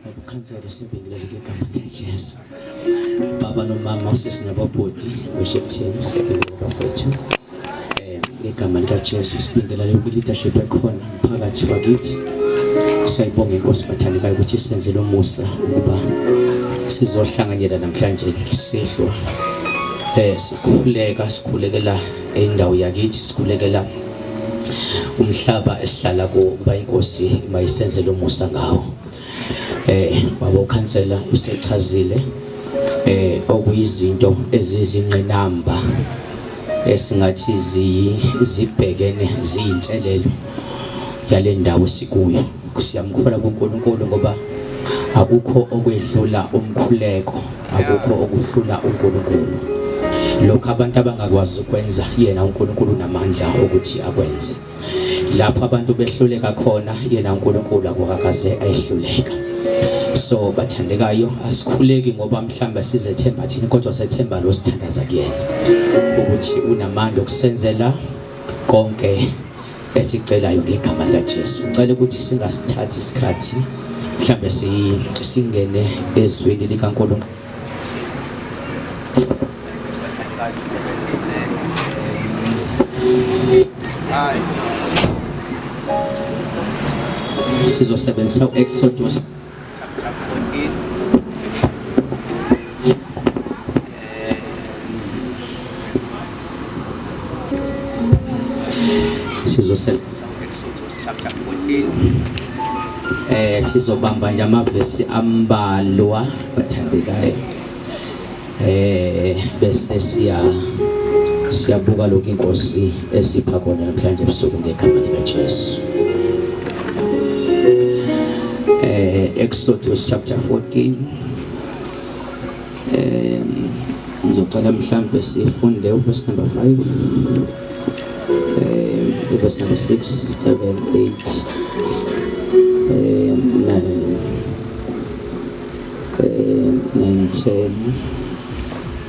Ukhansela sibingelele ngegama likaJesu. Baba nomama usisi nabobhuti worship team siyabingelela bafethu. Eh ngegama likaJesu sibingelele ku leadership ekhona phakathi kwakithi. Siyayibonga inkosi bathandekayo ukuthi senzele umusa ukuba sizohlanganyela namhlanje sihlwa. Eh sikhuleka sikhulekela indawo yakithi sikhulekela umhlaba esihlala kuwo ukuba inkosi mayisenzele umusa ngawo. Eh baba ukhansela usechazile eh okuyizinto ezizingqinamba esingathi zibhekene ziyinselelo yale ndawo sikuyo. Siyamkhola kuNkulunkulu ngoba akukho okwedlula umkhuleko, akukho okuhlula uNkulunkulu. Lokho abantu abangakwazi ukwenza yena uNkulunkulu unamandla ukuthi akwenze. Lapho abantu behluleka khona yena uNkulunkulu akukakaze ayehluleka. So bathandekayo asikhuleki ngoba mhlawumbe sizethemba thina kodwa sethemba lo sithandaza kuyena ukuthi unamandla okusenzela konke esicelayo ngegama likaJesu. Ngicela ukuthi singasithathi isikhathi mhlambe singene ezwini likaNkulunkulu. Sizosebenzisa u-Exodus chapter 14. Sizosebenzisa Exodus chapter 14. Eh sizobamba nje amavesi ambalwa bathandekayo. Eh bese siya siyabuka lokhu inkosi esipha kona namhlanje ebusuku ngegama lika Jesu. Eh Exodus chapter 14 eh ngizocela mhlambe sifunde uverse number 5 eh verse number 6 7 8 eh 9 eh 9 10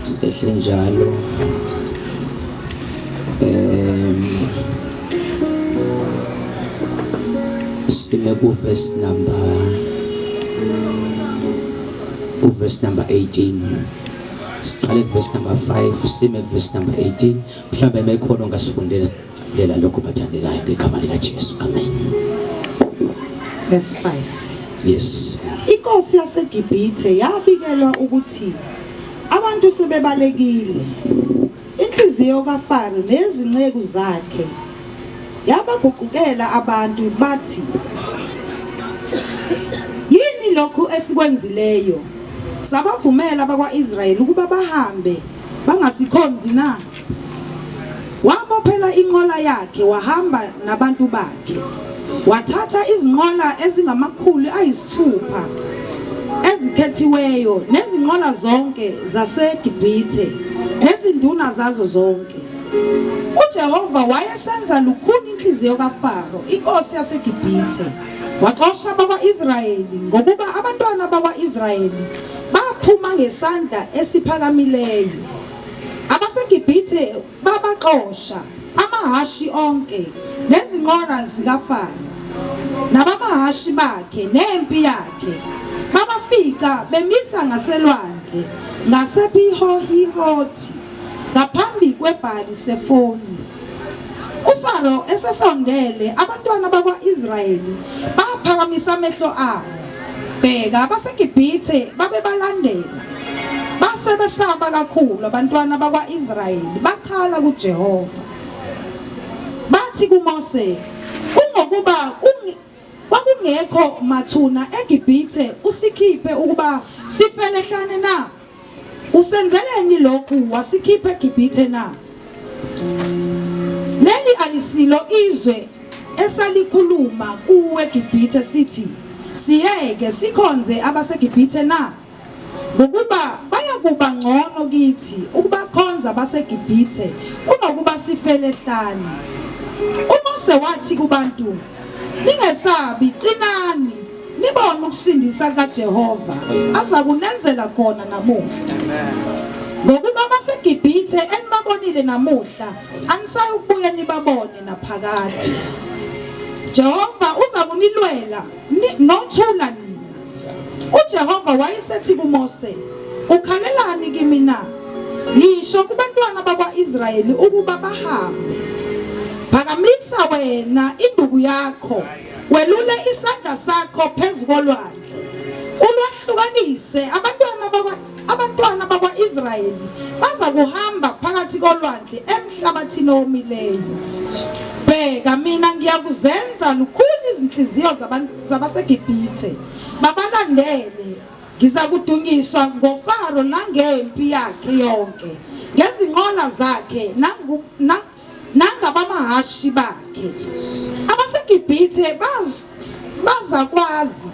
sehle njalo um sime ku verse number ku verse number 18 siqale ku verse number 5 sime ku verse number 18 mhlawumbe mekhona ongasifundela lela lokho bathandekayo ngegama lika Jesu amen. Verse 5. Yes. Inkosi yaseGibhithe yabikelwa ukuthi abantu sebebalekile. Inhliziyo kaFaro nezinceku zakhe yabaguqukela abantu bathi, Yini lokhu esikwenzileyo? Sabavumela abakwa-Israyeli ukuba bahambe bangasikhonzi na? Wabophela inqola yakhe wahamba nabantu bakhe. Wathatha izinqola ezingamakhulu ayisithupha ezikhethiweyo nezinqola zonke zaseGibhithe nezinduna zazo zonke. UJehova wayesenza lukhuni inhliziyo kaFaro, inkosi yaseGibhithe, waxosha abakwa-Israyeli, ngokuba abantwana bakwa-Israyeli baphuma ngesandla esiphakamileyo. AbaseGibhithe babaxosha amahhashi onke nezinqola zikaFaro nabamahhashi bakhe nempi yakhe, babafica bemisa ngaselwandle ngasePihohirothi ngaphambi kweBhali Sefoni. UFaro esesondele, abantwana bakwa-Israyeli baphakamisa amehlo abo, bheka, abaseGibhithe babebalandela. Base besaba kakhulu abantwana bakwa-Israyeli, bakhala kuJehova. Bathi kuMose, Kungokuba kwakungekho mathuna eGibhithe usikhiphe ukuba sifele ehlane na? Usenzeleni lokhu wasikhipha eGibhithe na? Leli alisilo izwe esalikhuluma kuwe Gibhithe sithi, Siyeke sikhonze abaseGibhithe na? Ngokuba bayakuba ngcono kithi ukubakhonza abaseGibhithe kunokuba sifele ehlane. UMose wathi kubantu, Ningesabi, qinani, nibone ukusindisa kukaJehova azakunenzela khona namuhla. Ngokuba abaseGibhithe enibabonile namuhla, anisayukubuye nibabone naphakade. Jehova uzakunilwela, nothula nina. UJehova wayesethi kuMose, ukhalelani kimi na? Yisho kubantwana bakwa-Israyeli ukuba bahambe. Phakamisa wena induku yakho, welule isandla sakho phezu kolwandle, ulwahlukanise abantwana bakwa-Israyeli baza kuhamba phakathi kolwandle emhlabathini owomileyo. Bheka, mina ngiyakuzenza lukhuni izinhliziyo zabaseGibhithe, babalandele. Ngizakudunyiswa ngoFaro nangempi yakhe yonke, ngezinqola zakhe nangabamahhashi bakhe. AbaseGibhithe bazakwazi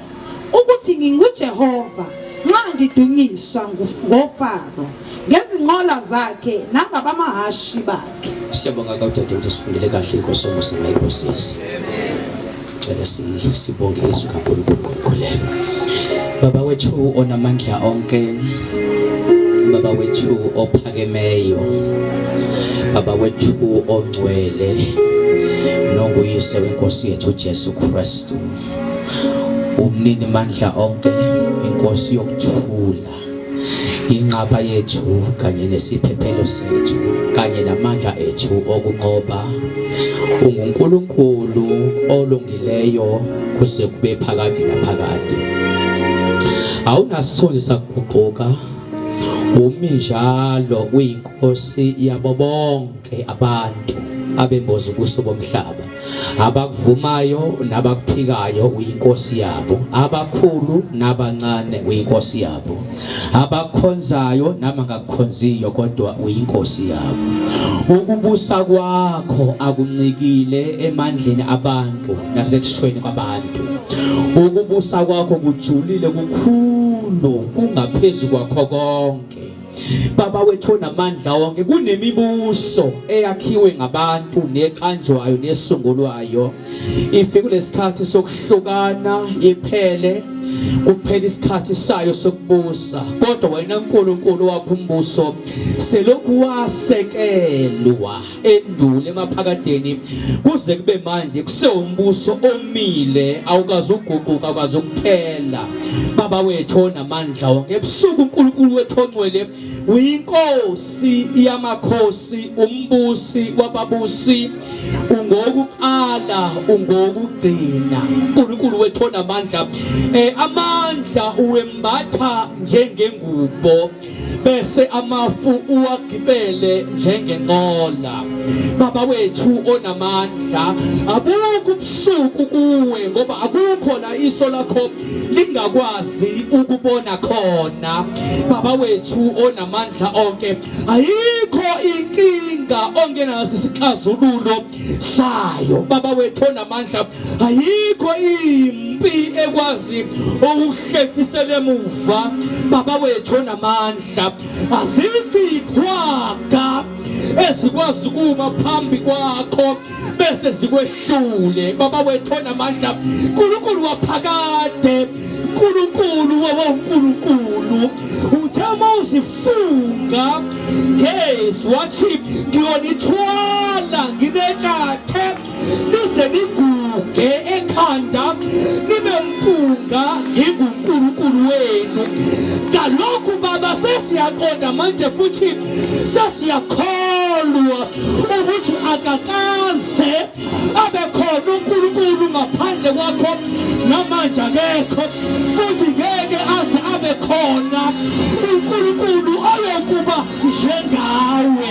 ukuthi nginguJehova nxa ngidunyiswa ngoFaro ngezinqola zakhe nangabamahhashi bakhe. Siyabonga kodwa sifundele kahle inkosi omusa mayibusise. Cela sibonge izwi kaNkulunkulu ngomkhuleko. Baba wethu onamandla onke, Baba wethu ophakemeyo, Baba wethu ongcwele nonguyise wenkosi yethu Jesu Kristu, umnini mandla onke, inkosi yokuthula, inqaba yethu kanye nesiphephelo sethu kanye namandla ethu okunqoba, unguNkulunkulu olungileyo kuze kube phakade naphakade. Awunasithunzi sakuguquka, umi njalo uyinkosi yabo bonke abantu abemboza ubuso bomhlaba. Abakuvumayo nabakuphikayo uyinkosi yabo, abakhulu nabancane uyinkosi yabo, abakhonzayo nabangakukhonziyo kodwa uyinkosi yabo. Ukubusa kwakho akuncikile emandleni abantu nasekushweni kwabantu. Ukubusa kwakho kujulile kukhulu, kungaphezu kwakho konke. Baba wethu onamandla wonke, kunemibuso eyakhiwe ngabantu neqanjwayo nesungulwayo, ifike kulesikhathi sokuhlukana iphele, kuphela isikhathi sayo sokubusa, kodwa wena Nkulunkulu wakho umbuso selokhu wasekelwa endulo emaphakadeni kuze kube manje kusewumbuso omile, awukaze uguquka, awukaze ukuphela. Baba wethu onamandla wonke, ebusuku uNkulunkulu wethu ongcwele uyinkosi yamakhosi, umbusi wababusi, ungokuqala ungokugcina. uNkulunkulu wethu onamandla, amandla uwembatha njengengubo, bese amafu uwagibele njengenqola. Baba wethu onamandla, abukho ubusuku kuwe, ngoba akukho la iso lakho lingakwazi ukubona khona. Baba wethu onamandla onke, ayikho inkinga ongenaso isixazululo sayo. Baba wethu onamandla, ayikho impi ekwazi ukuhlehlisela emuva. Baba wethu onamandla, azikho iqhwaga ezikwazi ukuma phambi kwakho bese zikwehlule. Baba wethu onamandla, Nkulunkulu waphakade, Nkulunkulu wonkulunkulu, uthe uma uzifunga ngezwi wathi ngiyonithwala nginetshathe nize niguge ekhanda nibe mpunga, nginguNkulunkulu wenu. Ngalokhu Baba sesiyaqonda manje futhi sesiyakholwa ukuthi akakaze abe khona uNkulunkulu ngaphandle kwakho, namanje akekho futhi ngeke aze abe khona uNkulunkulu oyokuba njengawe.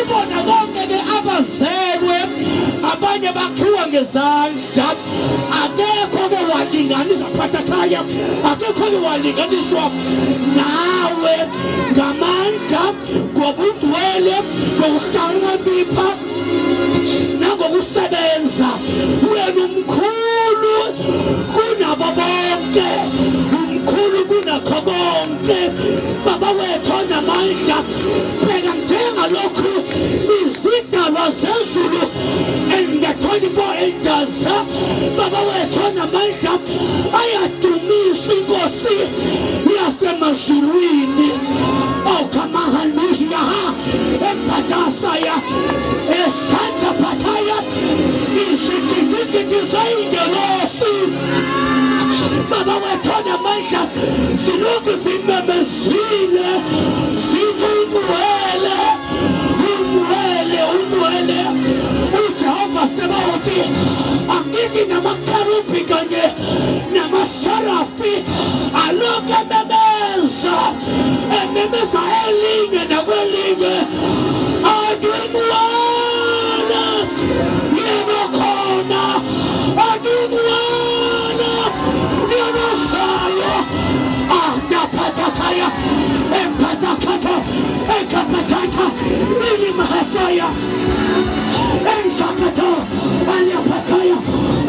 Ubona konke ke abazelwe, abanye bakhiwa ngezandla, akekho ke walinganisa phathakhaya, akekho ke walinganiswa nawe ngamandla, ngobungcwele, ngokuhlakanipha nangokusebenza. Wena umkhulu kunabo bonke, umkhulu kunakho konke. Baba wethu onamandla, bheka njengalokhu izidalwa zezulu and the 24 elders, Baba wethu onamandla, ayadumisa inkosi yasemazulwini. Awukamahaluya ebhadasaya esanda phathaya izigidigidi zeyingelosi. Baba wethu onamandla, Silokhu simemezile sithi ungcwele, ungcwele, ungcwele uJehova Sebawoti. Angithi namakherubhi kanye namaserafi alokhu ememeza, ememeza elinye nakwelinye, athi ungcwele yena khona, athi ungcwele yena ozayo. Ataphathakaya emphathakhatha ekaphathakha ilimahataya enzakatha aliyaphathaya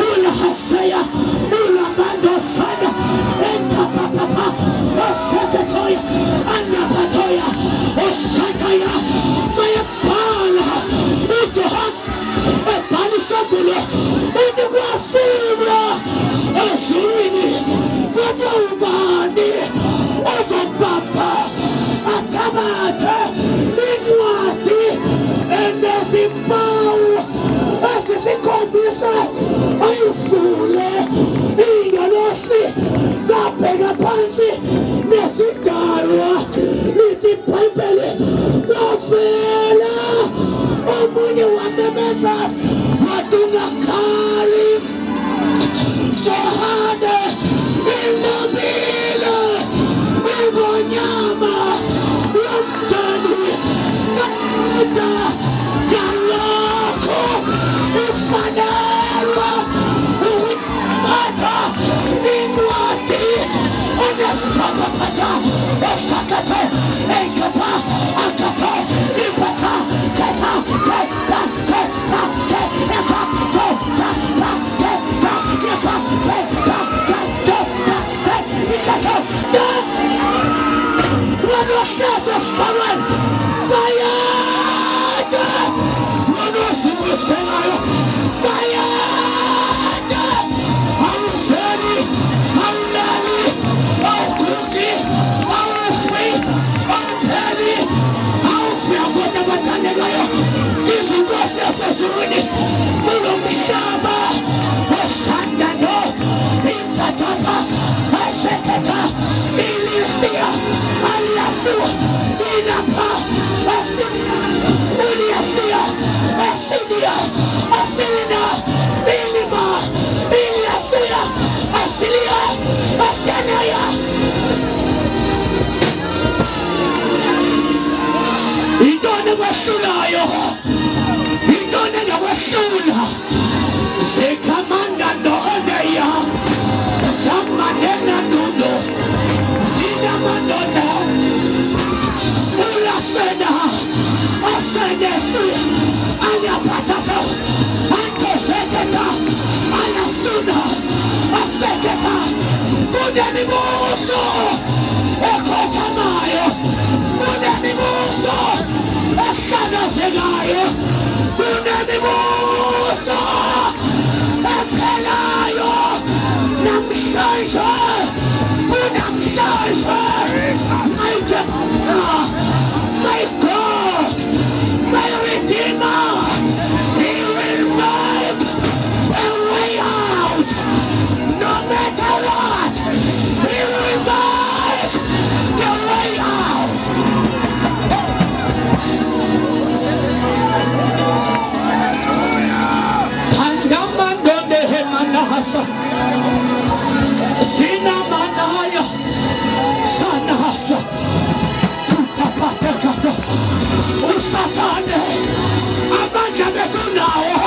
ulahasaya ulamandosana entapapapa oseketoya anapatoya osakaya. Mayebhala uJohane ebhala isambulo uthi kwasula ezulwini kodwa ubani ozobamba athabathe incwadi enezimpawu ezisikhombisa ayivule? Iy'ngelosi zabheka phansi nesidalwa. Lithi iBhayibheli wavela omunye wamemeza wathi, ungakhali Johane, inqobile ingonyama yomndeni kaJuda, ngalokho ifanelwe ukuthatha incwadi enesiphathaphatha esakathe enkapha akathe iphatha khetha ke ka ke ka ke eka ko ka ka ke ka yeka ke ka ka ke ka ke ikatho da wena ohlezi esihlalweni bayede, wena ozimiselayo bayede, awuseli, awulali, awugugi, awufi, awupheli, awufi. Kodwa abathandekayo, izinkosi yasezulwini kulo mhlaba osandando impathatha asekhetha ilisiya aliyasiwa ilapha uliyasiya esinia asilina ilima iliyasiya asilia asianaya. Intoni ekwehlulayo? Intoni engakwehlula? Zikhamanda nooneya zamanenandulo zinamanona ulasena asenesi aliyaphatasa antozeketa alasuna aseketa. Kunemibuso ekhothamayo, kunemibuso ehlanazekayo, kunemibuso ephelayo. Namhlanje kunamhlanje. My Jehovah, my God, my Redeemer, he will make a way out no matter what. He will make the way out. Thandamandonde hemanahasa sinamanaya sanasa kutapatekato. Usathane amandla bethu nawo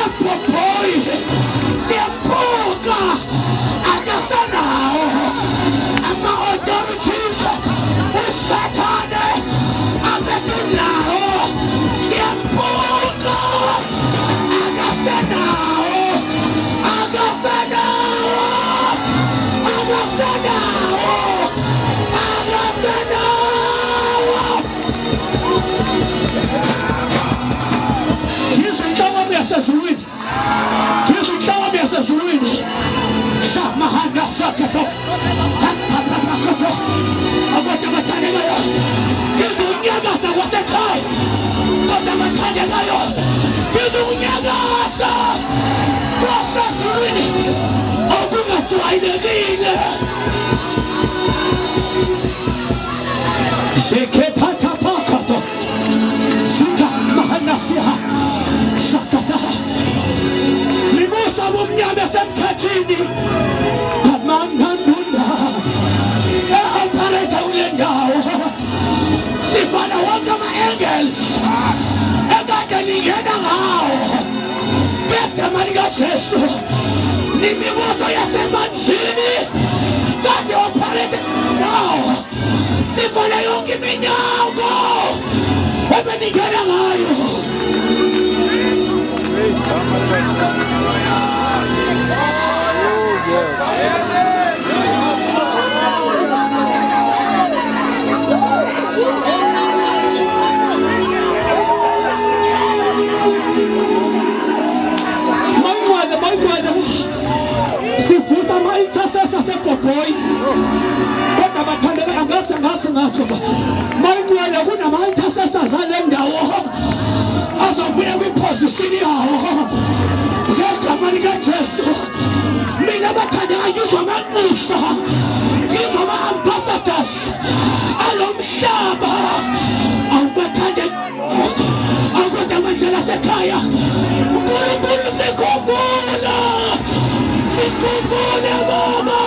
ebhobhoyi siyaphuka, akasanawo ama-authorities. Usathane abethu nawo siyaphuka, akasanawo, akasanawo, akasanawo, akasanawo. Ngizwe inhlawamo yasezulwini, ngizwe inhlawamo yasezulwini. Shamahanda sakatho hampapapakotho. Abantu abathandekayo, ngizwe unyakaza kwasekhaya. Kodwa abathandekayo, ngizwe unyakaza kwasezulwini okungajwayelekile. Ndunda e-operate kule ndawo. Sifana wonke ama-angles ekade ningena ngawo ngegama likaJesu. Nimibuso yasemanzini kade operate ngawo, sifana yonke iminyango ebeningena ngayo. Mayingcwele, mayingcwele, sivusa ama-intercessors aseBhobhoyi, kodwa bathandeka angase ngase ngazi, kodwa mayingcwele kunama-intercessors ale ndawo azobuya kwiposition yawo ngegama likaJesu. Mina bathandeka ngizwa amanxusa, ngizwa ama-ambassadors alo mhlaba. Awubathande awukodwa amandlela asekhaya. uNkulunkulu, sikhumbula, sikhumbule Baba,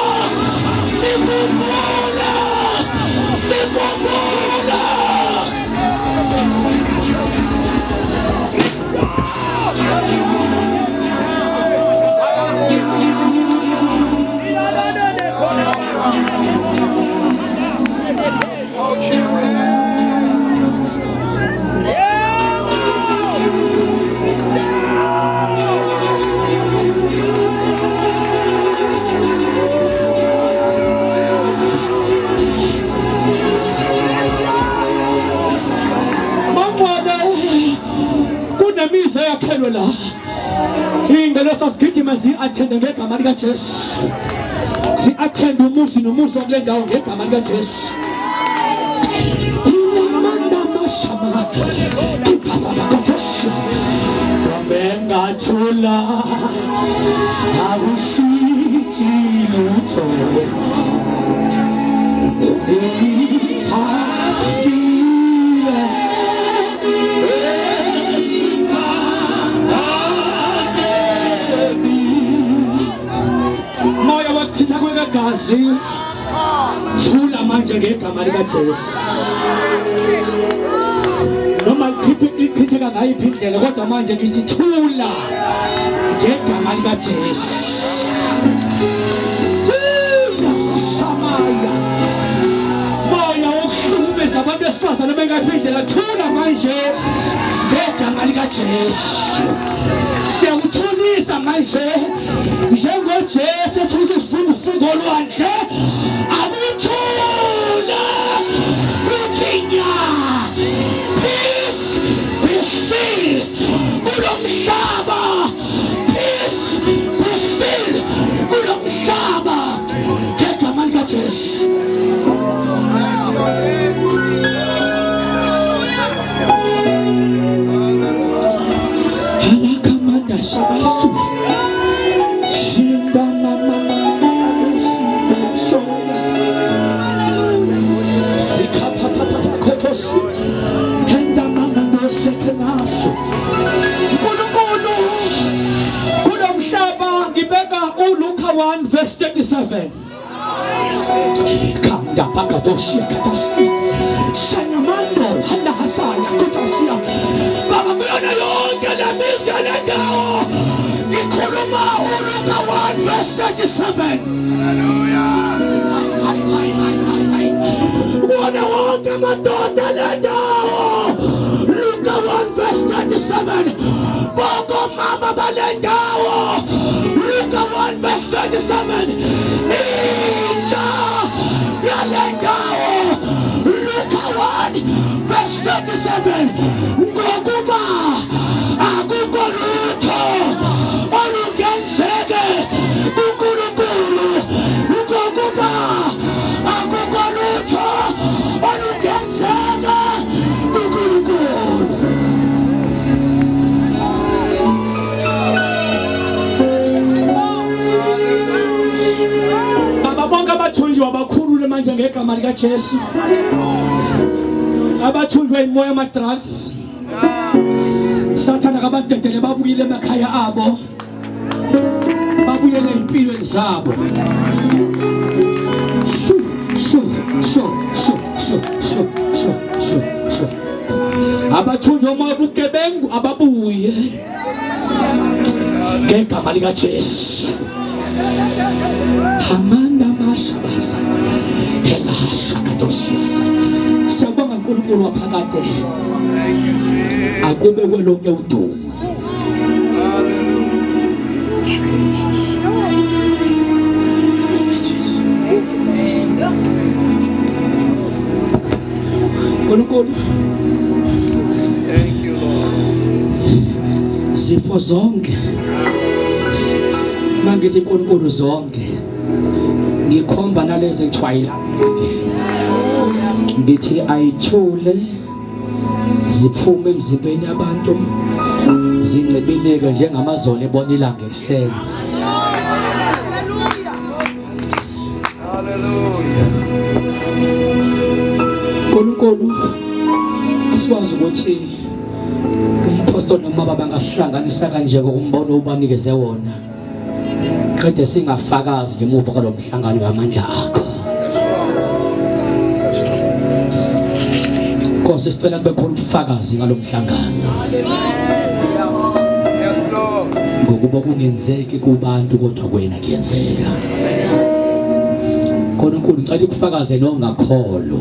sikhumbula, sikhumbula. Mangwane kunemizi eyakhelwe la, iy'ngelosi zigijima zi-athende ngegama likaJesu, zi-athende umuzi nomuzi wakule ndawo ngegama likaJesu. Ilamanamashama kipapapakotosha bengathula akushintshi lutho, ungithandile esiphambanweni. Moya wokuchitha kwegazi, thula manje ngegama likaJesu. Noma lichitheka ngayiphi indlela, kodwa manje ngithi thula ngegama likaJesu. Shamaya, moya wokuhlukumeza abantu besifazane bengayiphi indlela, thula manje ngegama likaJesu. Siyakuthulisa manje njengoJesu ethulisa isifungufungu olwandle, akuthule uthi nya, peace be still kulo mhlaba, peace be still kulo mhlaba ngegama likaJesu. Alakamanda shabasu shinda mama mama so sikapapapapakhotosi hendamana nosekenaso. Nkulunkulu, kulo mhlaba ngibeka uLuka 1 verse 37. Kanda pakadoshia katasi shanamando handa hasaya kutasia. Baba, kuyona yonke le mizi yale ndawo ngikhuluma uLuka 1 verse 37. Hayi, hayi, hayi, hayi, hayi. Kuwona wonke amadoda le ndawo, Luka 1 verse 37. Bonke omama bale ndawo, Luka 1 verse 37. Intsha yale ndawo, Luka 1 verse 37. Ngokuba akukho lutho olungenzeke kuNkulunkulu, ngokuba akukho lutho olungenzeka kuNkulunkulu. Baba, bonke abathunjiwe abakhulule manje ngegama likaJesu. Abathunjwe imoya ama-drugs, Sathana, kabadedele babuyile emakhaya abo. ababuyele empilweni zabo. Shu shu shu shu shu shu shu shu shu. Abathunjwa umoya obugebengu ababuye ngegama likaJesu. Hamanda mashabasa hela shakadosiasa. Siyabonga uNkulunkulu waphakade, akube kwelonke udumo. Jesus. uNkulunkulu. Thank you, Lord. Zifo zonke, mangithi uNkulunkulu zonke, ngikhomba nalezi ekuthiwa ayilapheki, ngithi ayithule ziphume emzimbeni yabantu, zincibilike njengamazolo ebona ilanga ekuseni. Hallelujah. uNkulunkulu, asikwazi ukuthi umpostoli noma baba bangasihlanganisa kanje ngokumbono ubanikeze wona, qede singafakazi ngemuva kwalomhlangano ngamandla akho. Yes, Lord. Yes, Lord. Nkosi, sicela kube khona ubufakazi ngalomhlangano. Yes, Lord. Ngokuba kungenzeki kubantu, kodwa kuwena kuyenzeka. Nkulunkulu, ngicela ukufakaze nongakholwa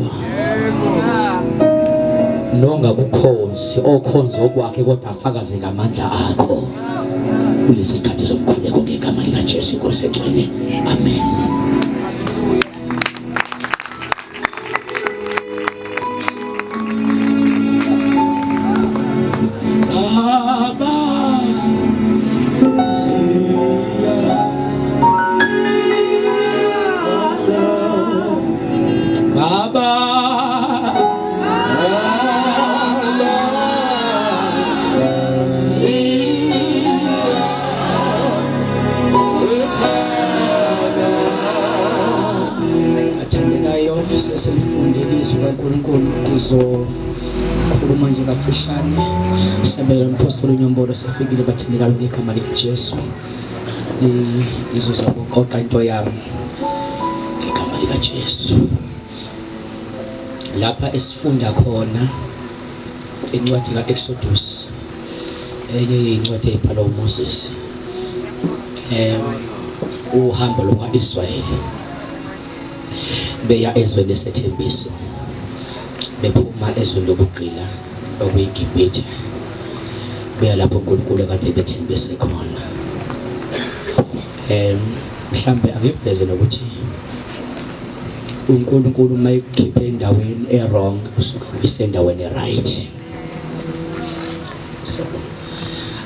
nongakukhonzi, okhonza okwakhe, kodwa afakaze ngamandla akho kulesi sikhathi somkhuleko, ngegama likaJesu inkosi engcwele, amen. Baba, siya Baba, Athandekayo, sesilifundile izwi kaNkulunkulu. Ngizokhuluma nje kafushane. Sabela umpostoli uNyombolo sefikile, bathandekayo, ngegama likaJesu. Ngizoza ukuqoqa into yami ngegama likaJesu. Lapha esifunda khona incwadi kaExodus, enye incwadi eyibhalwa uMoses, uhambo lukaIsrayeli beya ezweni lesethembiso, bephuma ezweni lobugqila okuyiGibhithe, beya lapho uNkulunkulu kade bethembise khona. Mhlambe angiveze nokuthi uNkulunkulu uma ekukhiphe endaweni e-wrong, usuke uyisendaweni e-right. So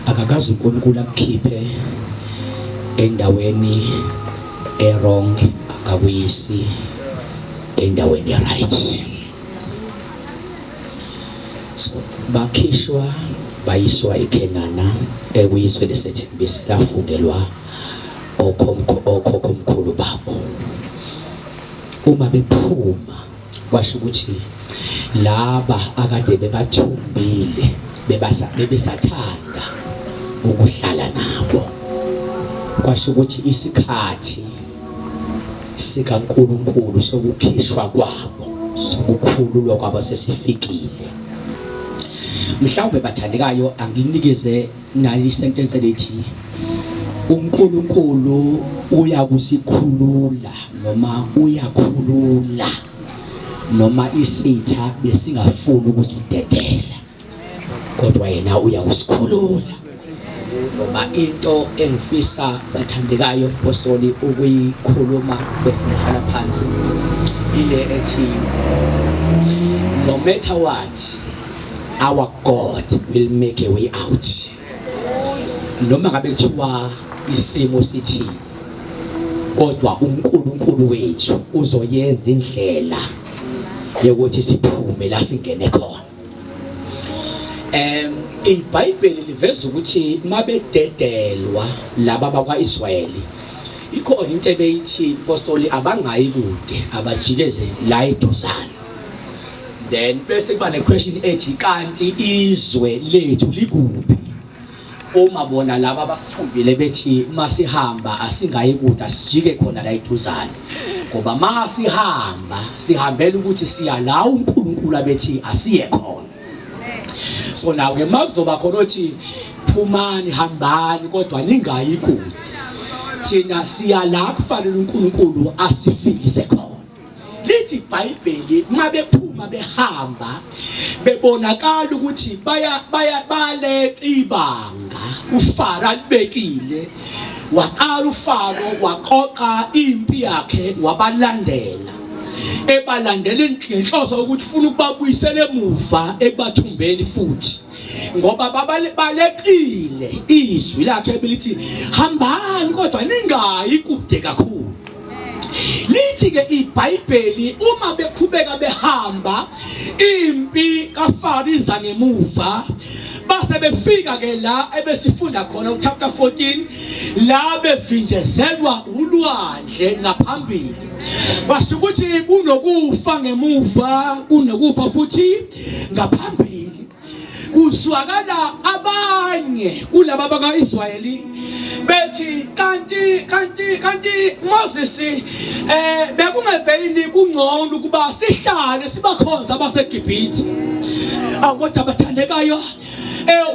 akakaze uNkulunkulu akukhiphe endaweni e-wrong akakuyisi endaweni e-right. So bakhishwa bayiswa eKhenana, ekuyizwe lesethembiso lafungelwa okhokhomkhulu babo. Uma bephuma, kwasho ukuthi laba akade bebathumbile bebasa bebesathanda ukuhlala nabo, kwasho ukuthi isikhathi sikaNkulunkulu sokukhishwa kwabo, sokukhululwa kwabo, sesifikile. Mhlawumbe, bathandekayo, anginikeze nali sentence lethi uNkulunkulu uyakusikhulula noma uyakhulula noma isitha besingafuni ukusidedela, kodwa yena uyakusikhulula. Ngoba into engifisa, bathandekayo, apostoli, ukuyikhuluma bese ngihlala phansi ile ethi no matter what, our God will make a way out. Noma ngabe kuthiwa isimo sithi, kodwa uNkulunkulu wethu uzoyenza indlela yokuthi siphume la singene khona. IBhayibheli liveza ukuthi mabededelwa laba bakwaIsrayeli, ikhona into ebeyithi apostoli abangayi kude, abajikeze la eduzane. Then bese kuba ne question ethi kanti izwe lethu likuphi? Uma bona laba abasithumbile bethi masihamba asingayi kude asijike khona la eduzane ngoba masihamba sihambela ukuthi siya la uNkulunkulu abethi asiye khona. So now ke makuzoba khona othi phumani hambani kodwa ningayi kude, thina siya la kufanele uNkulunkulu asifikise khona. Lithi iBhayibheli mabephuma behamba bebonakala ukuthi baya baya baleqa ibanga uFaro alibekile. Waqala uFaro waqoqa impi yakhe wabalandela, ebalandela ngenhloso ukuthi ufuna ukubabuyisela emuva ekubathumbeni futhi, ngoba baleqile izwi lakhe belithi hambani kodwa ningayi kude kakhulu. Lithi ke iBhayibheli uma beqhubeka behamba impi kaFaro iza ngemuva, base befika ke la ebesifunda khona ku-chapter 14 la bevinjezelwa ulwandle ngaphambili. Kwasho ukuthi kunokufa ngemuva, kunokufa futhi ngaphambili. Kuzwakala abanye kulaba baka-Israyeli bethi kanti kanti kanti Moses bekungeveli kungcono ukuba sihlale sibakhonza abaseGibhithe. Akodwa bathandekayo,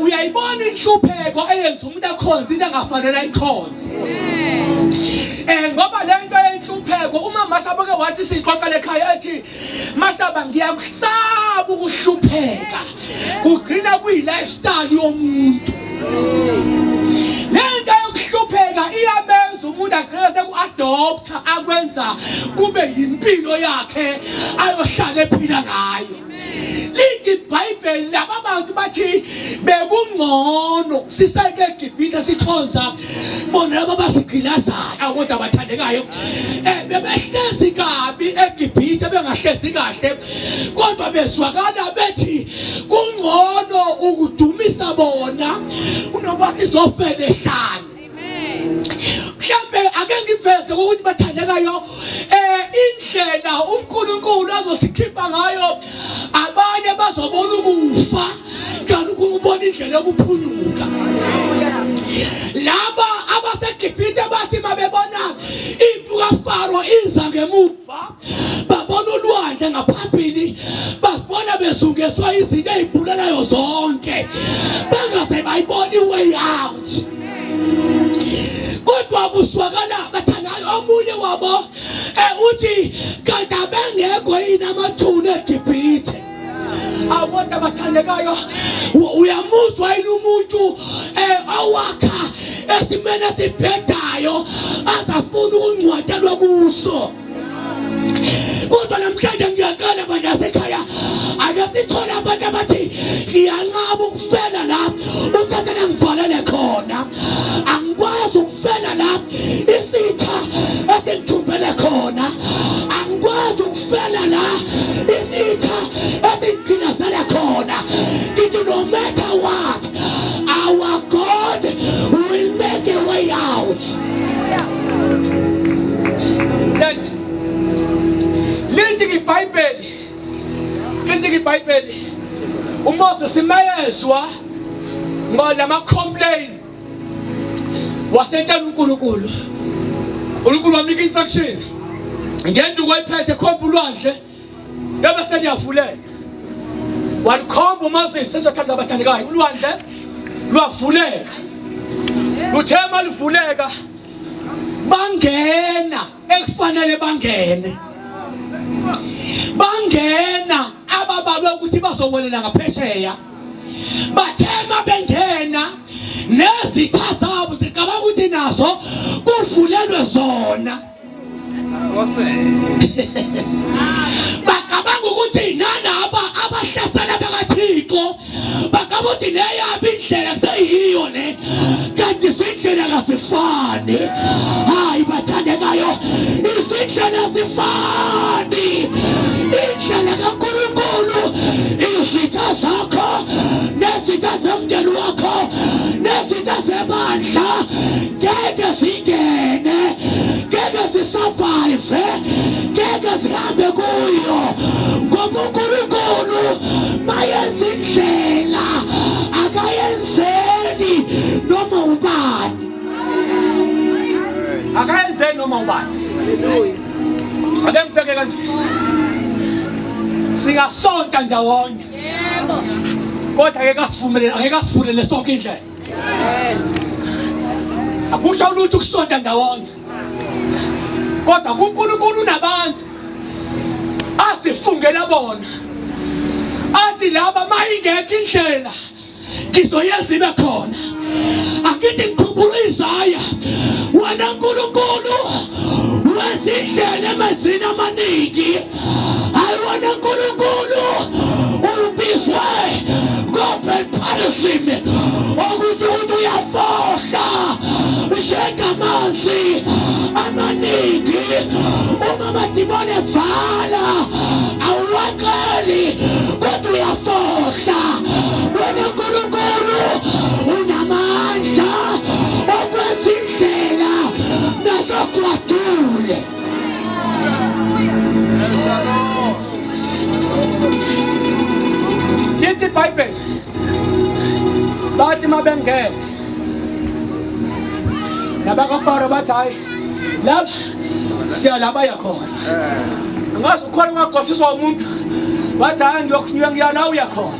uyayibona inhlupheko eyenza umuntu akhonze into angafanele ayikhonze. Ngoba lento yenhlupheko uma Mashaba ke wathi sixoxa lekhaya ethi Mashaba ngiyakusaba ukuhlupheka kugcina kuyi lifestyle yomuntu. Lento yokuhlupheka iyamenza umuntu agcine seku-adopta akwenza kube yimpilo yakhe ayohlala ephila ngayo. Lithi iBhayibheli laba bantu bathi bekungcono siseke eGibhithe sikhonza bona laba basigqilazayo kodwa bathandekayo bebehlezi kabi eGibhithe bengahlezi kahle kodwa bezwakala bethi kungcono ukudumisa bona kunoba sizofela ehlane. Mhlambe ake ngiveze ukuthi bathandekayo indlela uNkulunkulu azosikhipha ngayo abanye bazobona ukufa kanti ukubona indlela yokuphunyuka. Laba abaseGibhithe bathi babebona impi kaFaro iza ngemuva, babona ulwandle ngaphambili, basibona bezungezwa izinto ezibulalayo zonke, bangase bayibona i-way out. Kodwa kuswakala bathandayo omunye wabo uthi kanti abengekho yini amathuna eGibhithe? Akodwa bathandekayo, uyamuzwa yini umuntu awakha esimeni esibhedayo azafuna ukungcwatshelwa kuso? Kodwa namhlanje ngiyaqala bandla lasekhaya, ake sithole abantu abathi ngiyanqaba ukufela la uthathele ngivalele khona, angikwazi ukufela la isitha esingithumbele khona, angikwazi ukufela la isitha esingigcinazele khona. Ngithi no matter what, our God will make a way out. Lithi iBhayibheli, lithi iBhayibheli uMoses mayezwa ngolama complain wasetshela uNkulunkulu. uNkulunkulu wamnika instruction ngenduku ayiphethe, khomba ulwandle yabe seliyavuleka. Walikhomba uMoses, sesothatha abathandekayo, ulwandle lwavuleka. Luthe maluvuleka bangena ekufanele bangene, bangena ababalwe ukuthi bazowelela ngaphesheya. Bathe mabengena nezitha zabo zicabanga ukuthi nazo kuvulelwe zona, bacabanga ukuthi nalaba abahlasela bakaThixo bacabanga ukuthi neyabo indlela seyiyo le, kanti izindlela kazifani. Hayi bathandekayo, izindlela azifani. Indlela kaNkulunkulu, izitha zakho nezitha zomndeni wakho nezitha zebandla ngeke zingene, ngeke zisurvive, ngeke zihambe kuyo, ngoba uNkulunkulu mayenza indlela akayenzeli. Akenzeni noma ubani. Ake ngibheke kanje. Singasonta ndawonye. Yebo. Kodwa angeke asivumelele, angeke asivulele sonke indlela. Akusho lutho ukusonta ndawonye. Kodwa kuNkulunkulu unabantu asifungela bona. Athi laba mayingekho indlela ngizoyenza ibe khona. Akithi ngikhumbula uIsaya, wena Nkulunkulu wenza indlela emanzini amaningi. Hayi wena Nkulunkulu ubizwe ngoBen Parisim okusho ukuthi uyafohla njengamanzi amaningi. Uma amadimoni evala awuwaqeli kodwa uyafohla. Wena Nkulunkulu unamandla okwenza indlela nasogwadule. Lithi iBhayibheli bathi mabengene nabakaFaro bathi hayi lapha siya la baya khona. Angazi ukhona ungagoshiswa umuntu wathi hayi ngiyokunyuka ngiya la uya khona.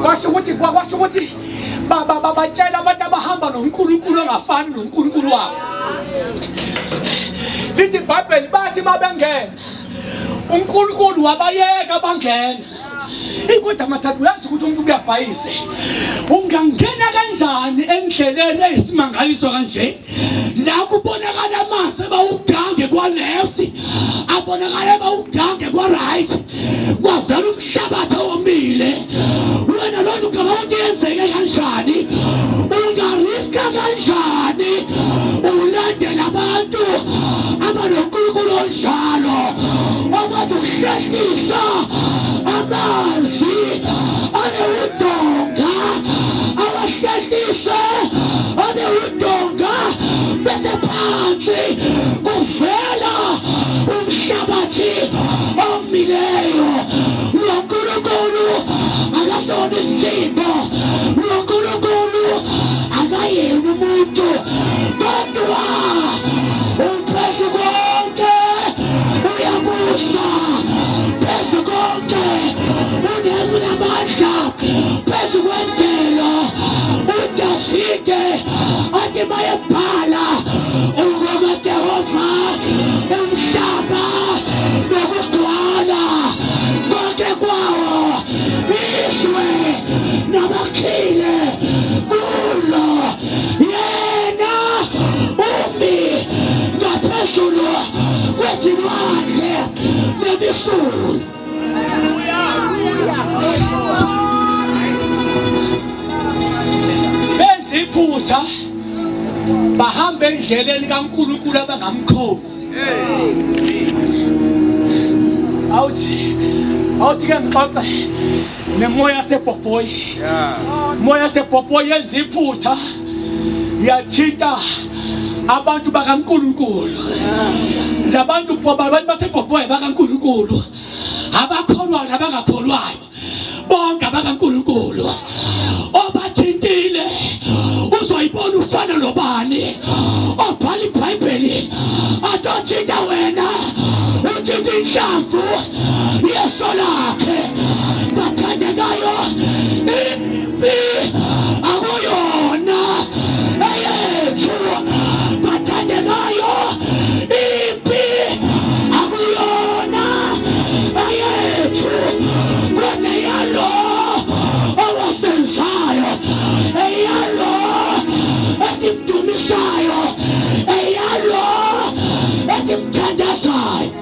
Kwasho ukuthi kwasho ukuthi batshela abantu abahamba noNkulunkulu ongafani noNkulunkulu wabo. Lithi iBhayibheli bathi mabengena uNkulunkulu wabayeka bangena. Ikodwa mathathu uyazi ukuthi umuntu uyabhayise. Ungangena kanjani endleleni eyisimangaliso kanje? La kubonakala amanzi eba ugange kwa left, abonakala eba ugange kwa right. Kwavela umhlabathi owomile. Wena lona ucabanga ukuthi yenzeke kanjani? Ungariska kanjani ulandela abantu abanoNkulunkulu onjalo okwazi ukuhlehlisa amanzi abe udonga, awahlehlise abe udonga, bese phansi kuvela umhlabathi omileyo. Lo Nkulunkulu akasona isithimbo, lo Nkulunkulu akayena umuntu, kodwa uphezu konke uyabusa, phezu konke unamandla, phezu kwemvelo. uDavide athi mayebhala ungokaJehova umhlaba nokugcwala konke kwawo, izwe nabakhile kulo, yena umi ngaphezulu kwezilwandle nemifula. Benza iphutha bahamba endleleni kaNkulunkulu abangamkhonzi. Awuthi awuthi ke ngixoxe nemoya sebhobhoyi. Moya sebhobhoyi yenza iphutha yathinta abantu bakaNkulunkulu. Labantu abantu basebhobhoyi bakaNkulunkulu, abakholwayo nabangakholwayo bonke abakaNkulunkulu obathintile. Uzoyibona ufana nobani obhala iBhayibheli atothinta wena, uthinta inhlamvu yeso lakhe. Bathandekayo, impi akuyona eyethu. Bathandekayo, impi akuyona eyethu, kodwa eyalo owasenzayo, eyalo esimdumisayo, eyalo esimthandazayo.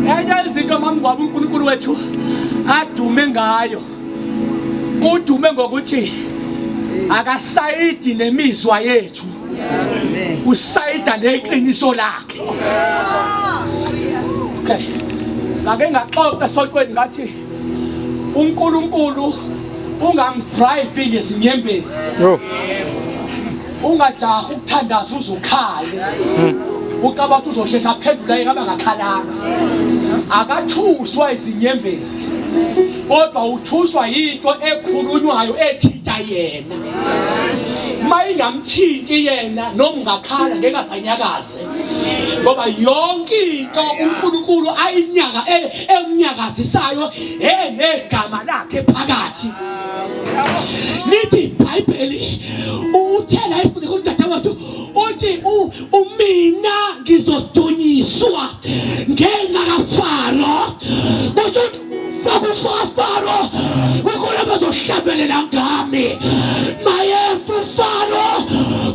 Enye izinto mamngwabo uNkulunkulu wethu adume ngayo, udume ngokuthi akasayidi nemizwa yethu, usayida neqiniso lakhe. Okay, ngake ngaxoxa esontweni ngathi uNkulunkulu ungambribe ngezinyembezi. Ungajahi ukuthandaza uzukhale, ucabanga ukuthi uzoshesha aphendula yena abangakhalanga. Akathuswa izinyembezi. Kodwa uthuswa yinto ekhulunywayo ethinta yena. Mayingamthinti yena noma ungakhala ngeke asanyakaze. Ngoba yonke into uNkulunkulu ayinyaka emnyakazisayo enegama lakhe phakathi. Lithi iBhayibheli uthela ifune kudadewethu uthi umina ngizodunyiswa ngenxa kaFaro. Kusho ukuthi kufa Faro kukhona bazohlabelela ngami. Mayefu Faro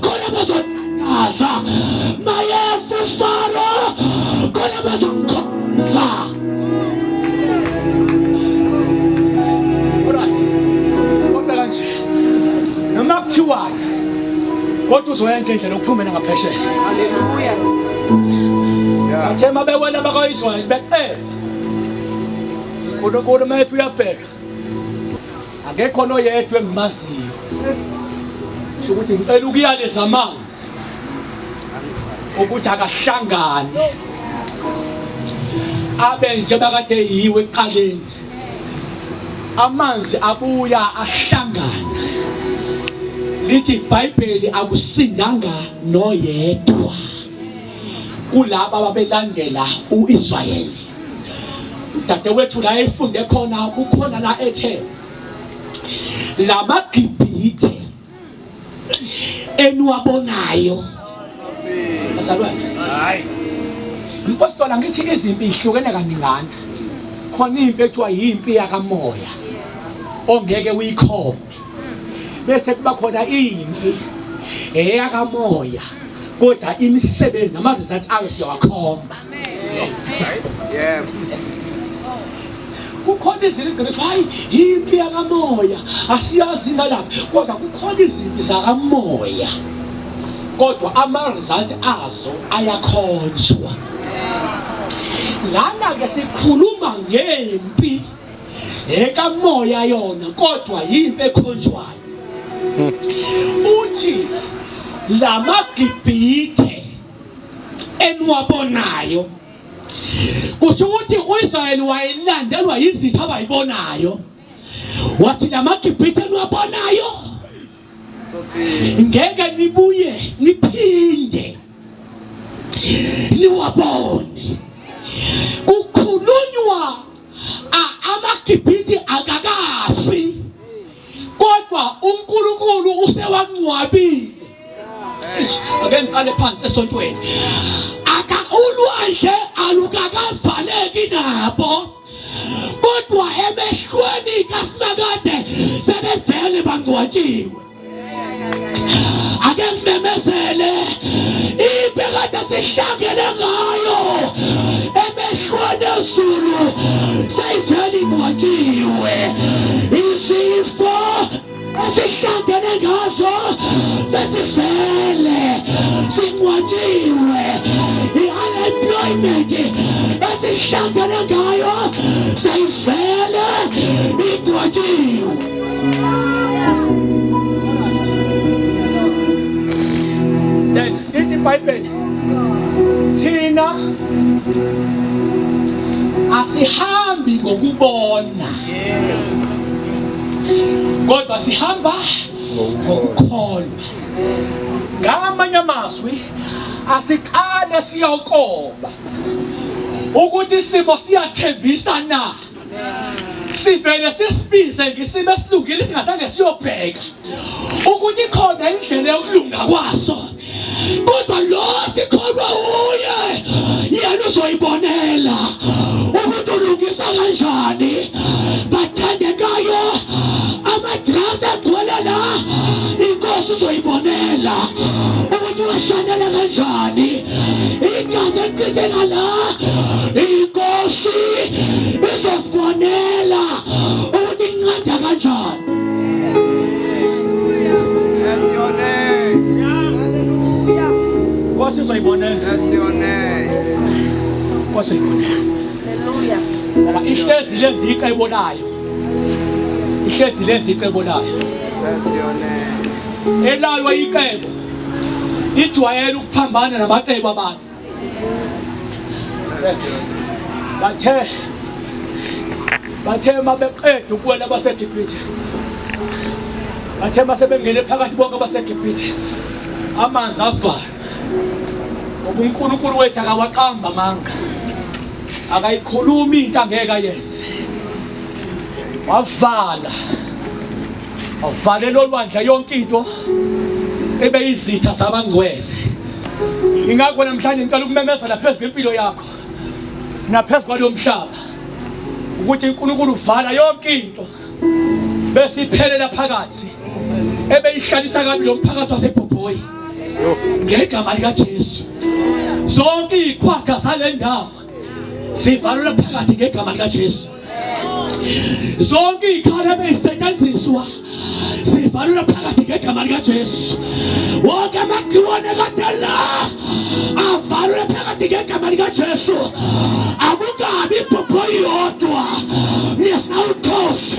khona bazothandaza. Mayefu Faro khona bazongikhonza. Alright. Kodwa kanje noma kuthiwani kodwa uzoyenza indlela yokuphumela ngaphesheya. Hallelujah. Bathe mabewela bakwa-Israyeli becela uNkulunkulu uma ethi uyabheka akekho noyedwa engimaziyo sho ukuthi ngicela ukuyaleza amanzi ukuthi akahlangane abe nje bakade yiwe ekuqaleni amanzi abuya ahlangana lithi iBhayibheli akusindanga noyedwa kulaba ababelandela uIsrayeli. Dadewethu la efunde khona kukhona la ethe lamaGibhithe eniwabonayo bazalwane. Hayi. Mpostola ngithi izimpi ihlukene kaningana. Khona impi ekuthiwa yimpi yakamoya ongeke uyikhombe. Bese kuba khona impi eyakamoya kodwa imisebenzi nama results ayo siyawakhomba. Yebo. Kukhona izinto ethi hayi impi yakamoya asiyazi ngalapha kodwa kukhona izimpi zakamoya kodwa ama results azo ayakhonjwa. Lana ke sikhuluma ngempi ekamoya yona kodwa yimpi ekhonjwayo. Uthi lamaGibhithe eniwabonayo kusho ukuthi uIsrayeli wayelandelwa yizitha abayibonayo. Wathi lamaGibhithe eniwabonayo ngeke nibuye niphinde niwabone. Kukhulunywa amaGibhithe akakafi kodwa uNkulunkulu usewangcwabile. Ake ngiqale phansi esontweni. Aka ulwandle alukakavaleki nabo kodwa emehlweni kaSimakade sebevele bangcwatshiwe. Ake ngimemezele impi kade sihlangene ngayo emehlweni ezulu seyivele ingcwatshiwe. Isifo esihlangene ngaso sesivele singcwatshiwe. I-unemployment esihlangene ngayo seyivele ingcwatshiwe. Then lithi iBhayibheli thina asihambi ngokubona kodwa sihamba ngokukholwa. Ngamanye amazwi asiqale siyokoba ukuthi isimo siyathembisa na. Sivele sisibize ngesimo esilungile singazange siyobheka ukuthi khona indlela yokulunga kwaso, kodwa lo sikholwa uye yena uzoyibonela ukuthi ulungisa kanjani. Bathandekayo, amadrasi agcwele la, inkosi uzoyibonela ukuthi washanela kanjani. Igazi elichitheka la, inkosi izosibonela ukuthi inqanda kanjani. Bless your name. Nkosi uzoyibonela. Bless your name. Nkosi uzoyibonela. Hallelujah. Ngoba ihlezi lenza icebo layo. Ihlezi lenza icebo layo. Bless your name. Elayo icebo ijwayele ukuphambana namacebo abantu. Bless your name. Bathe Bathe mabeqeda ukuwela abaseGibhithe, bathe masebengene phakathi bonke abaseGibhithe, amanzi avala. Ngoba uNkulunkulu wethu akawaqamba amanga, akayikhulumi into angeke ayenze. Wavala, wavalela olwandle yonke into ebeyizitha zabangcwele. Ingakho namhlanje ngicela ukumemezela phezu kwempilo yakho naphezu kwalo mhlaba ukuthi uNkulunkulu uvala yonke into bese iphelela phakathi ebeyihlalisa kabi lo mphakathi waseBhobhoyi ngegama likaJesu. Zonke iziqhwaga zale ndawo sivalelwe phakathi ngegama likaJesu. Zonke izikhala ebezisetshenziswa sivalelwe phakathi ngegama likaJesu. Wonke amagciwane kade la avalelwe phakathi ngegama likaJesu. Akukabi ibhobho yodwa ne-South Coast,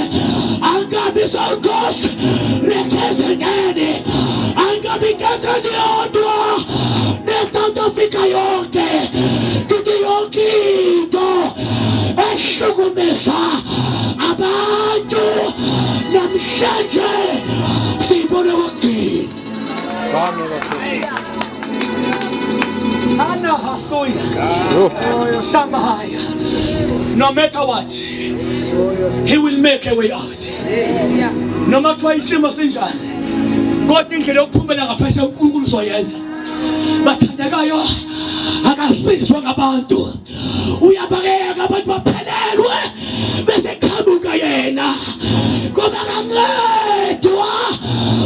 akukabi i-South Coast ne-KZN, akukabi i-KZN yodwa ne-South Africa yonke. Ngithi yonke into ehlukumeza abantu namhlanje siyibona kokugcina. Ana hasuya Shamaya. No matter what, he will make a way out. Noma kuthiwa isimo sinjani, kodwa indlela yokuphumela ngaphesheya uNkulunkulu uzoyenza. Bathandekayo, akasizwa ngabantu, uyabakeka abantu baphelelwe bese qhamuka yena, ngoba akancedwa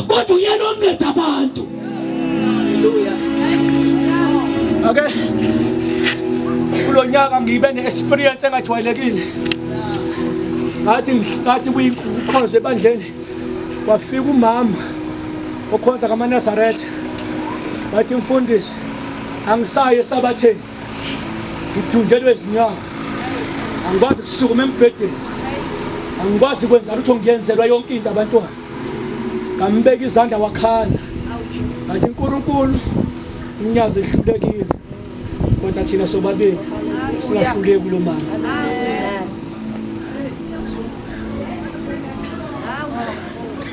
kodwa uyena onceda abantu. Ake kulo nyaka ngibe ne-experience engajwayelekile. Ngathi ngathi kuyikhonzo ebandleni, kwafika umama okhonza kamaNazaretha, wathi mfundisi angisayi esabatheni, ngidunjelwe izinyawo, angikwazi kusukuma embhedeni, angikwazi kwenza lutho, ngiyenzelwa yonke into abantwana. Ngambeka izandla wakhala, ngathi uNkulunkulu inyazi ehlulekile, kodwa thina sobabili singahluleki kulo mama.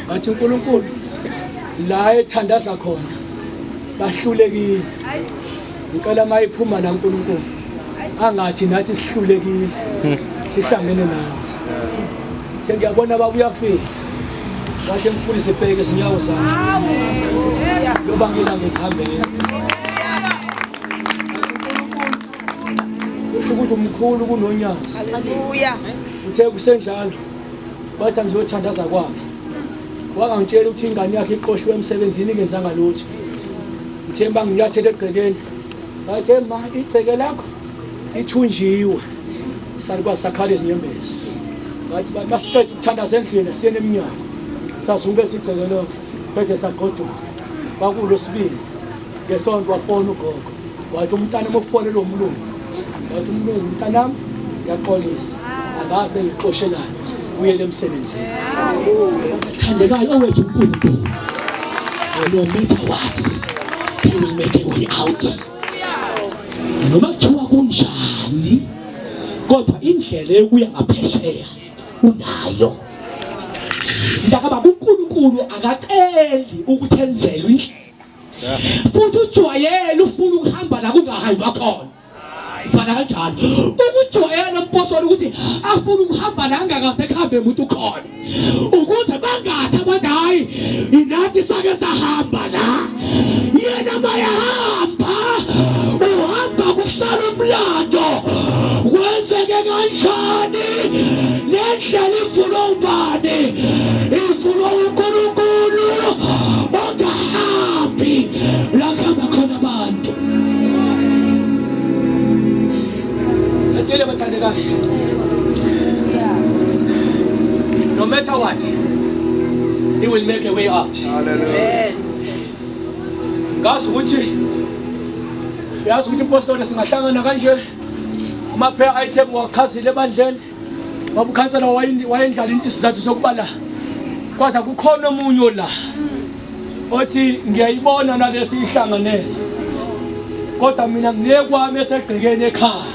Ngathi uNkulunkulu la ethandaza khona bahlulekile, ngicela mayiphuma la uNkulunkulu angathi nathi sihlulekile, sihlangene nathi. Sengiyabona baba uyafika, wathi mfundisi bheke izinyawo zami loba ngila ngizihambele. Kusho ukuthi umkhulu kunonyazi. Haleluya. Uthe kusenjalo wathi angiyothandaza kwakhe, wangangitshela ukuthi ingane yakhe iqoshwe emsebenzini ingenzanga lutho. Ngithe banginyathele egcekeni, wathi ma igceke lakho lithunjiwe, salukwazi sakhala izinyembezi. Ngathi masiqeda ukuthandaza endlini siyene emnyango, sazungeza igceke lonke bede sagoduka. Kwakulo sibili ngesonto wafona ugogo, wathi umntana ufonele umlungu, wathi umlungu mntanami ngiyaxolisa, angazi bengixoshelani, uyele emsebenzini. Thandekayo owethu uNkulunkulu, no matter what he will make a way out. Noma kuthiwa kunjani, kodwa indlela yokuya ngaphesheya unayo. Mntakababa, uNkulunkulu akaceli ukuthi enzelwe indlela, futhi ujwayele ufuna ukuhamba la kungahanjwa khona. Fana kanjalo ukujwayela umphostoli ukuthi afuna ukuhamba la angakaze kuhambe umuntu khona, ukuze bangathi abantu hayi inathi sake sahamba la. Yena mayahamba uhamba kusala umlando, kwenzeke kanjani le ndlela ivulwe ubani? Ivulwe uNkulunkulu ongahambi la kuhamba khona abantu. Atshele bathandekayo, no matter what, he will make a way out. Hallelujah. Ngazi ukuthi uyazi ukuthi impostoli singahlangana kanje, ama-prayer item wachazile ebandleni, ngoba ukhansela wayendlala isizathu sokuba la, kodwa kukhona omunye la othi ngiyayibona nalesi ihlanganele, kodwa mina nginekwami esegcekeni ekhaya.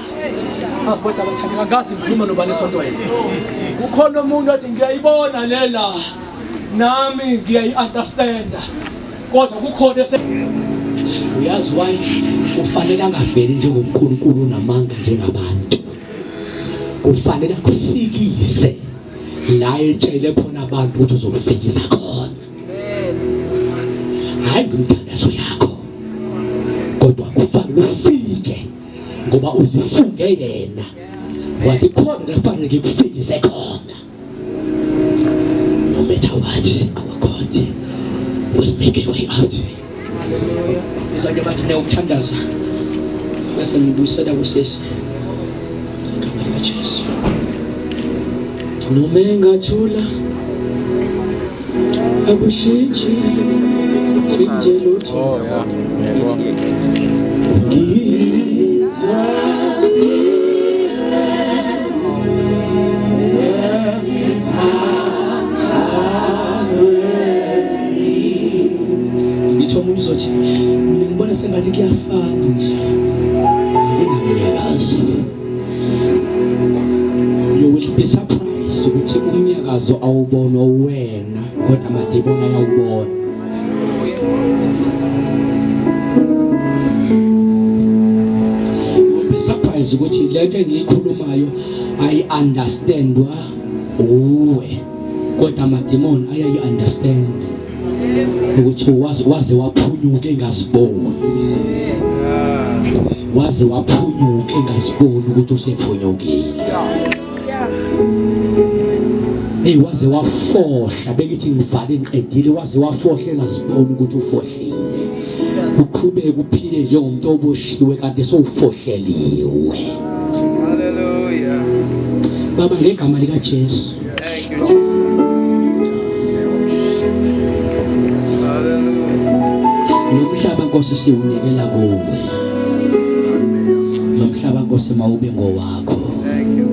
Kodwa bathandeka ngazi ngikhuluma nobani esontweni. Kukhona umuntu othi ngiyayibona lela nami ngiyayi-understanda kodwa kukhona ese Uyazi why kufanele angaveli njengoNkulunkulu namanga njengabantu. Kufanele akufikise la etshele khona abantu ukuthi uzokufikisa khona. Hayi ngomthandazo yakho. Kodwa kufanele ufike ngoba uzifunge yena. Wathi khona kufanele ngikufikise khona. No matter what, our God will make a way out. Izake bathi neyokuthandaza bese ngibuyisela kusesi igama likaJesu. Noma engathula akushintshi shintshe lutho. Oh yeah. Yebo. Ngithi omunye uzothi mina ngibona sengathi kuyafana nje akunamnyakazo. You will be surprised ukuthi umnyakazo awubonwa wena kodwa amadimoni ayawubona. You will be surprised ukuthi lento engiyikhulumayo ayi understandwa uwe kodwa amadimoni ayayi understand ukuthi waze waze waphunyuka engaziboni waze waphunyuka engaziboni ukuthi usephunyukile. Hey, waze wafohla, bengithi ngivale ngiqedile, waze wafohla engaziboni ukuthi ufohlile. Uqhubeke uphile njengomuntu oboshiwe kanti sowufohleliwe. Hallelujah. Baba, ngegama lika Jesu, Thank you, Jesus. Hallelujah. Lo mhlaba Nkosi siwunikela kuwe. Lo mhlaba Nkosi mawube ngowakho. Thank you.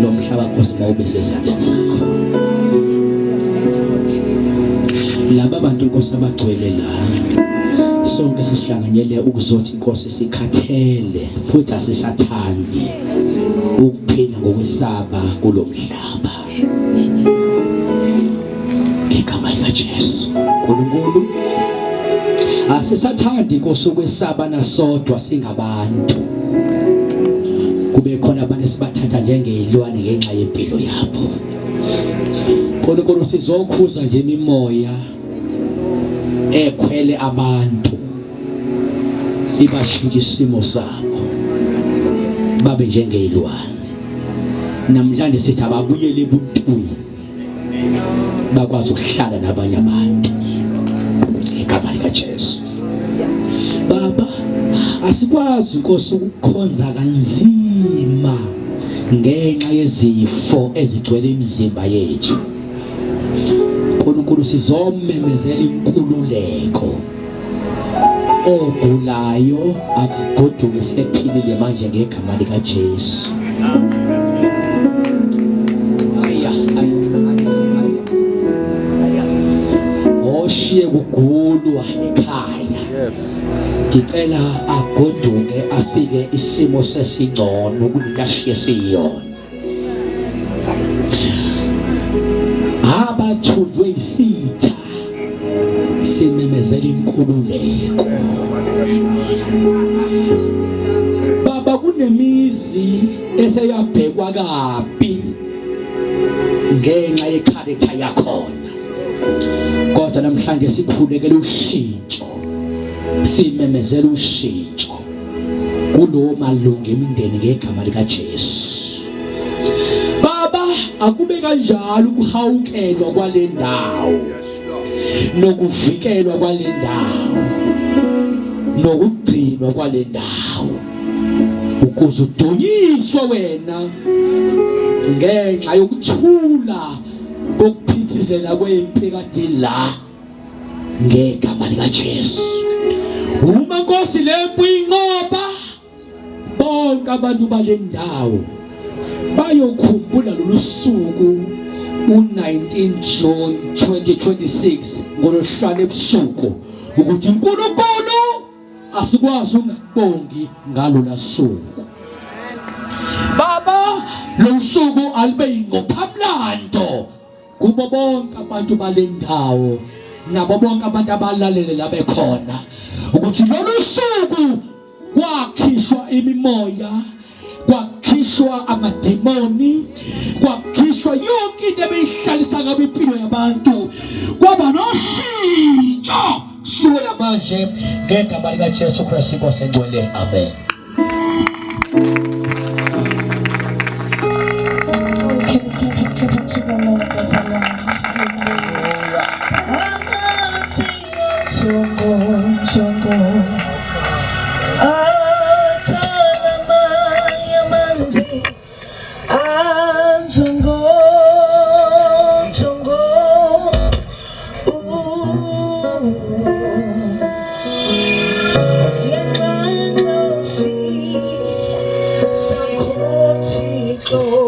Lo mhlaba Nkosi mawube sezandleni sakho. Laba bantu Nkosi abagcwele la, sonke sisihlanganyele ukuzothi Nkosi sikhathele futhi asisathandi ukuphila ngokwesaba kulomhlaba. Ngegama likaJesu Nkulunkulu, asisathandi Nkosi ukwesaba nasodwa singabantu, kube khona abantu esibathatha njengezilwane ngenxa yempilo yabo. Nkulunkulu, sizokhuza nje imimoya ekhwele abantu ibashintshe isimo sabo babe njengezilwane. Namhlanje sithi ababuyele ebuntwini bakwazi ukuhlala nabanye abantu ngegama likaJesu. Baba, asikwazi Nkosi ukukhonza kanzima ngenxa yezifo ezigcwele imizimba yethu. Nkulunkulu, sizomemezela inkululeko. Ogulayo akagoduke sephilile manje ngegama likaJesu. Aya, aya, aya, aya. Oshiye kugulwa ekhaya. Yes. Ngicela agoduke afike isimo sesingcono kunento ashiye siyona. Abathunjwe isitha simemezela inkululeko. Baba, kunemizi eseyabhekwa kabi ngenxa yecharacter yakhona, kodwa namhlanje sikhulekela ushintsho, simemezela ushintsho kulowo malungu emindeni ngegama likaJesu. Baba, akube kanjalo ukuhawukelwa kwale ndawo Yes, Lord. nokuvikelwa kwale ndawo nokugcinwa kwale ndawo ukuze udunyiswe wena ngenxa yokuthula kokuphithizela kwempi kade la ngegama likaJesu. Uma Nkosi lempi inqoba, bonke abantu bale ndawo bayokhumbula lolu suku u-19 June 2026 ngolwesihlanu ebusuku ukuthi uNkulunkulu asikwazi ungakubongi ngalola suku. Baba, lo suku alube yingqophamlando kubo bonke abantu balendawo nabo bonke abantu abalalele la bekhona ukuthi lolu suku kwakhishwa imimoya, kwakhishwa amademoni, kwakhishwa yonke into ebeyihlalisa ngabe impilo yabantu, kwaba noshintsho kusukela manje ngegama likaJesu Kristu inkosi engcwele. Amen. Can we clap, clap, clap to the Lord, bazalwane? Hallelujah. Amanzi songo songo athala amanzi anzongo nzongo ngenxa yenkosi sakho Thixo.